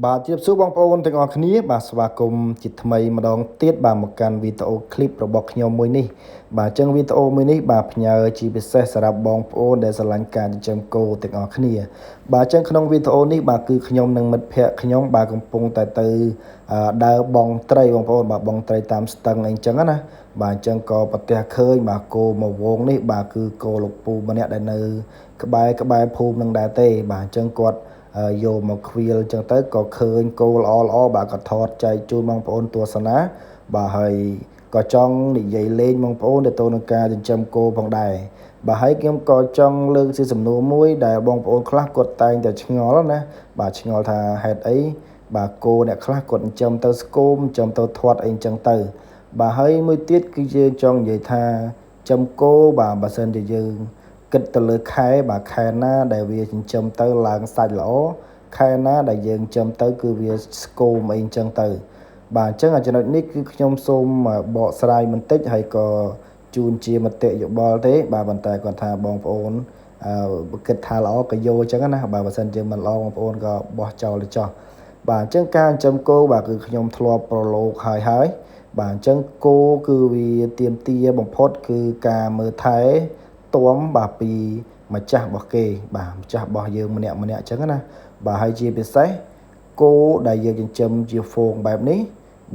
បាទជម្រាបសួរបងប្អូនទាំងអស់គ្នាបាទស្វាគមន៍ជាថ្មីម្ដងទៀតបាទមកកាន់វីដេអូឃ្លីបរបស់ខ្ញុំមួយនេះបាទអញ្ចឹងវីដេអូមួយនេះបាទផ្ញើជាពិសេសសម្រាប់បងប្អូនដែលស្រឡាញ់ការចិញ្ចឹមគោទាំងអស់គ្នាបាទអញ្ចឹងក្នុងវីដេអូនេះបាទគឺខ្ញុំនិងមិត្តភ័ក្តិខ្ញុំបាទកំពុងតែទៅដើរបងត្រីបងប្អូនបាទបងត្រីតាមស្ទឹងអីចឹងណាបាទអញ្ចឹងក៏ប្រទះឃើញបាទគោមួយវងនេះបាទគឺគោលោកពូម្នាក់ដែលនៅក្បែរភូមិនឹងដែរទេបាទអញ្ចឹងគាត់យកមកខ្វៀលចឹងទៅក៏ឃើញគោល្អល្អបាទក៏ថតចែកជូនបងប្អូនទស្សនាបាទហើយក៏ចង់និយាយលេងបងប្អូនទៅនឹងការចិញ្ចឹមគោផងដែរបាទហើយខ្ញុំក៏ចង់លើកជាសំណួរមួយដែលបងប្អូនខ្លះគាត់តែងតែឆ្ងល់ណាបាទឆ្ងល់ថាហេតុអីបាទគោអ្នកខ្លះគាត់ចិញ្ចឹមទៅស្គមចិញ្ចឹមទៅធាត់អីចឹងទៅបាទហើយមួយទៀតគឺយើងចង់និយាយថាចិញ្ចឹមគោបាទបើសិនជាយើងគិតទៅលើខែបាទខែណាដែលវាចិញ្ចឹមទៅឡើងសាច់ល្អខែណាដែលយើងចិញ្ចឹមទៅគឺវាស្គមអីអញ្ចឹងទៅបាទអញ្ចឹងចំណុចនេះគឺខ្ញុំសូមបកស្រាយបន្តិចហើយក៏ជូនជាមតិយោបល់ទេបាទប៉ុន្តែគាត់ថាបងប្អូនគិតថាល្អក៏យកអញ្ចឹងណាបាទបើសិនជាមិនល្អបងប្អូនក៏បោះចោលទៅចោះបាទអញ្ចឹងការចិញ្ចឹមគោបាទគឺខ្ញុំធ្លាប់ប្រឡូកហើយហើយបាទអញ្ចឹងគោគឺវាទាមទារបំផុតគឺការមើលថែទាំបាទពីម្ចាស់របស់គេបាទម្ចាស់របស់យើងម្នាក់ម្នាក់អញ្ចឹងណាបាទហើយជាពិសេសគោដែលយើងចិញ្ចឹមជាហ្វូងបែបនេះ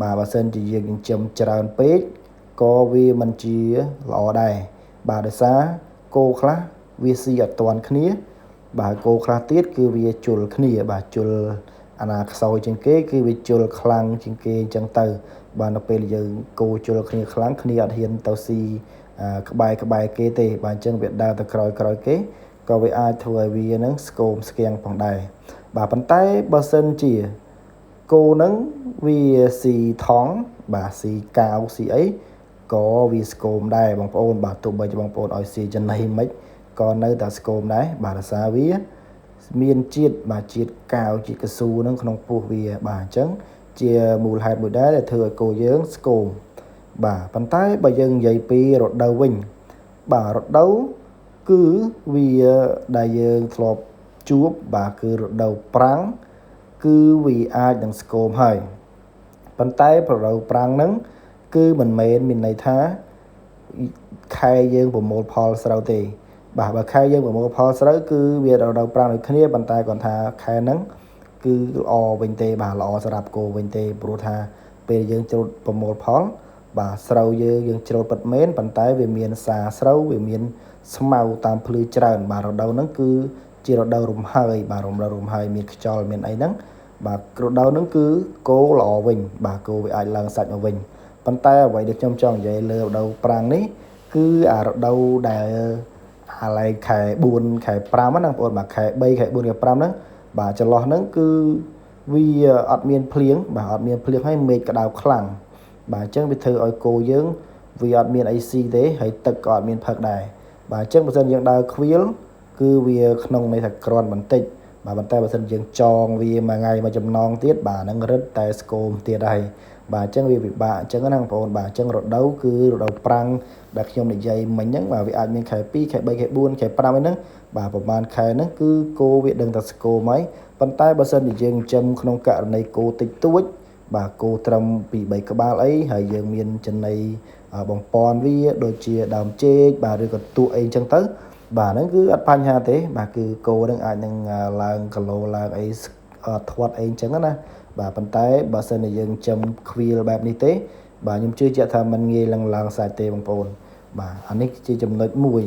បាទបើសិនជាយើងចិញ្ចឹមច្រើនពេកក៏វាមិនជាល្អដែរបាទដោយសារគោខ្លះវាស៊ីអត់ទាន់គ្នាបាទគោខ្លះទៀតគឺវាជុលគ្នាបាទជុលអាណាខ្សោយជាងគេគឺវាជុលខ្លាំងជាងគេអញ្ចឹងទៅបាទនៅពេលយើងគោជុលគ្នាខ្លាំងគ្នាអត់ហ៊ានទៅស៊ីក្បែរគេទេបាទអញ្ចឹងវាដើរទៅក្រោយគេក៏វាអាចធ្វើឲ្យវានឹងស្គមស្គាំងផងដែរបាទប៉ុន្តែបើសិនជាគោនឹងវាស៊ីថងបាទស៊ីកាវស៊ីអីក៏វាស្គមដែរបងប្អូនបាទទោះបីជាបងប្អូនឲ្យស៊ីចំណីមិនក៏នៅតែស្គមដែរបាទដោយសារវាមានជាតិបាទជាតិកាវជាតិកស៊ូនឹងក្នុងពោះវាបាទអញ្ចឹងជាមូលហេតុមួយដែរដែលធ្វើឲ្យគោយើងស្គមបាទប៉ុន្តែបើយើងនិយាយពីរដូវវិញបាទរដូវគឺវាដែលយើងធ្លាប់ជួបបាទគឺរដូវប្រាំងគឺវាអាចនឹងស្គមហើយប៉ុន្តែរដូវប្រាំងហ្នឹងគឺមិនមែនមានន័យថាខែយើងប្រមូលផលស្រូវទេបាទបើខែយើងប្រមូលផលស្រូវគឺវារដូវប្រាំងដូចគ្នាប៉ុន្តែគាត់ថាខែហ្នឹងគឺល្អវិញទេបាទល្អសម្រាប់គោវិញទេព្រោះថាពេលយើងច្រូតប្រមូលផលបាទស្រូវយើងច្រូតពិតមែនប៉ុន្តែវាមានសាស្រូវវាមានស្មៅតាមភ្លឺច្រើនបាទរដូវហ្នឹងគឺជារដូវរំហើយបាទរដូវរំហើយមានខ្យល់មានអីហ្នឹងបាទរដូវហ្នឹងគឺគោល្អវិញបាទគោវាអាចឡើងសាច់មកវិញប៉ុន្តែអ្វីដែលខ្ញុំចង់និយាយលើរដូវប្រាំងនេះគឺអារដូវដែលអាឡែខែ4ខែ5ហ្នឹងបងប្អូនបាទខែ3ខែ4ខែ5ហ្នឹងបាទចន្លោះហ្នឹងគឺវាអត់មានភ្លៀងបាទអត់មានភ្លៀងហើយមេឃក្តៅខ្លាំងបាទអញ្ចឹងវាធ្វើឲ្យគោយើងវាអត់មានអីស៊ីទេហើយទឹកក៏អត់មានផឹកដែរបាទអញ្ចឹងបើសិនយើងដើរខ្វៀលគឺវាក្នុងន័យថាក្រាន់បន្តិចបាទប៉ុន្តែបើសិនយើងចងវាមួយថ្ងៃមួយចំណងទៀតបាទហ្នឹងរឹតតែស្គមទៀតហើយបាទអញ្ចឹងវាពិបាកអញ្ចឹងណាបងប្អូនបាទអញ្ចឹងរដូវគឺរដូវប្រាំងដែលខ្ញុំនិយាយមិញហ្នឹងបាទវាអាចមានខែ2ខែ3ខែ4ខែ5អីហ្នឹងបាទប្រហែលខែហ្នឹងគឺគោវាដឹងតែស្គមហើយប៉ុន្តែបើសិនជាយើងចិញ្ចឹមក្នុងករណីគោតិចតួចបាទគោត្រឹមពី3ក្បាលអីហើយយើងមានចំណីបំពន់វាដូចជាដើមចេកបាទឬក៏ទក់អីអញ្ចឹងទៅបាទហ្នឹងគឺអត់បញ្ហាទេបាទគឺគោហ្នឹងអាចនឹងឡើងគីឡូឡើងអីធាត់អីអញ្ចឹងណាបាទប៉ុន្តែបើសិនជាយើងចិញ្ចឹមខ្វៀលបែបនេះទេបាទខ្ញុំជឿជាក់ថាมันងាយឡើងសាច់ទេបងប្អូនបាទអានេះជាចំណុចមួយ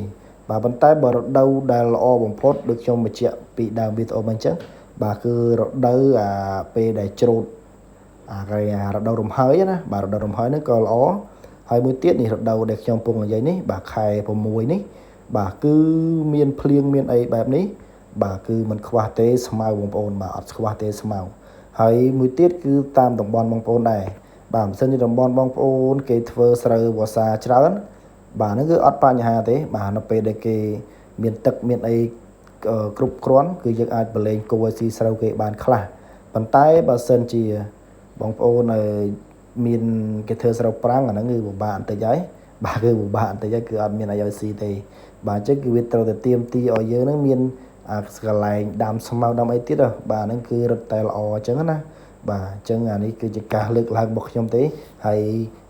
បាទប៉ុន្តែបើរដូវដែលល្អបំផុតដូចខ្ញុំបញ្ជាក់ពីដើមវីដេអូមកអញ្ចឹងបាទគឺរដូវអាពេលដែលច្រូតអាគេរដូវរំហើយណាបាទរដូវរំហើយហ្នឹងក៏ល្អហើយមួយទៀតនេះរដូវដែលខ្ញុំកំពុងនិយាយនេះបាទខែ6នេះបាទគឺមានភ្លៀងមានអីបែបនេះបាទគឺមិនខ្វះទេស្មៅបងប្អូនបាទអត់ខ្វះទេស្មៅហើយមួយទៀតគឺតាមតំបន់បងប្អូនដែរបាទបើសិនជាតំបន់បងប្អូនគេធ្វើស្រូវវស្សាច្រើនបាទហ្នឹងគឺអត់បញ្ហាទេបាទនៅពេលដែលគេមានទឹកមានអីគ្រប់គ្រាន់គឺយើងអាចប្រឡែងគោឲ្យស៊ីស្រូវគេបានខ្លះប៉ុន្តែបើសិនជាបងប្អូនមានគេធ្វើស្រូវប្រាំងអាហ្នឹងគឺពិបាកបន្តិចហើយបាទគឺពិបាកបន្តិចហើយគឺអត់មានអីឲ្យស៊ីទេបាទអញ្ចឹងគឺវាត្រូវតែទៀមទីឲ្យយើងហ្នឹងមាន អាកន្លែងដាំស្មៅដាំអីទៀតបាទហ្នឹងគឺរត់តែល្អអញ្ចឹងណាបាទអញ្ចឹងអានេះគឺជាការលើកឡើងរបស់ខ្ញុំទេហើយ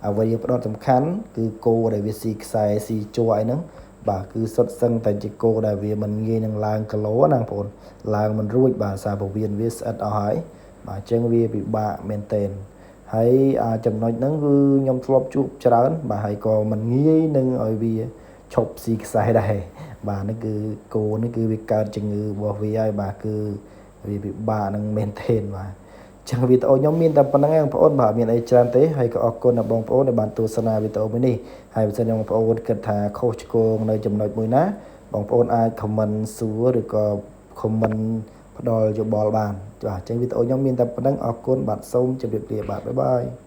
អ្វីផ្ដោតសំខាន់គឺគោដែលវាស៊ីខ្សែស៊ីជ័រអីហ្នឹងបាទគឺសុទ្ធសឹងតែជាគោដែលវាមិនងាយនឹងឡើងគីឡូណាបងប្អូនឡើងមិនរួចបាទសារពវៀនវាស្អិតអស់ហើយបាទអញ្ចឹងវាពិបាកមែនទែនហើយចំណុចហ្នឹងគឺខ្ញុំធ្លាប់ជួបច្រើនបាទហើយក៏មិនងាយនឹងឲ្យវាឈប់ស៊ីខ្សែដែរបាទនេះគឺគោនេះគឺវាកើតជំងឺរបស់វាហើយបាទគឺវាពិបាកនឹងមែនទែនបាទចឹងវីដេអូខ្ញុំមានតែប៉ុណ្្នឹងឯងបងប្អូនបាទមានអីច្រើនទេហើយក៏អរគុណដល់បងប្អូនដែលបានទស្សនាវីដេអូមួយនេះហើយបើសិនជាបងប្អូនគិតថាខុសឆ្គងនៅចំណុចមួយណាបងប្អូនអាច comment សួរឬក៏ comment ផ្ដល់យោបល់បានបាទអញ្ចឹងវីដេអូខ្ញុំមានតែប៉ុណ្្នឹងអរគុណបាទសូមជម្រាបលាបាទបាយបាយ។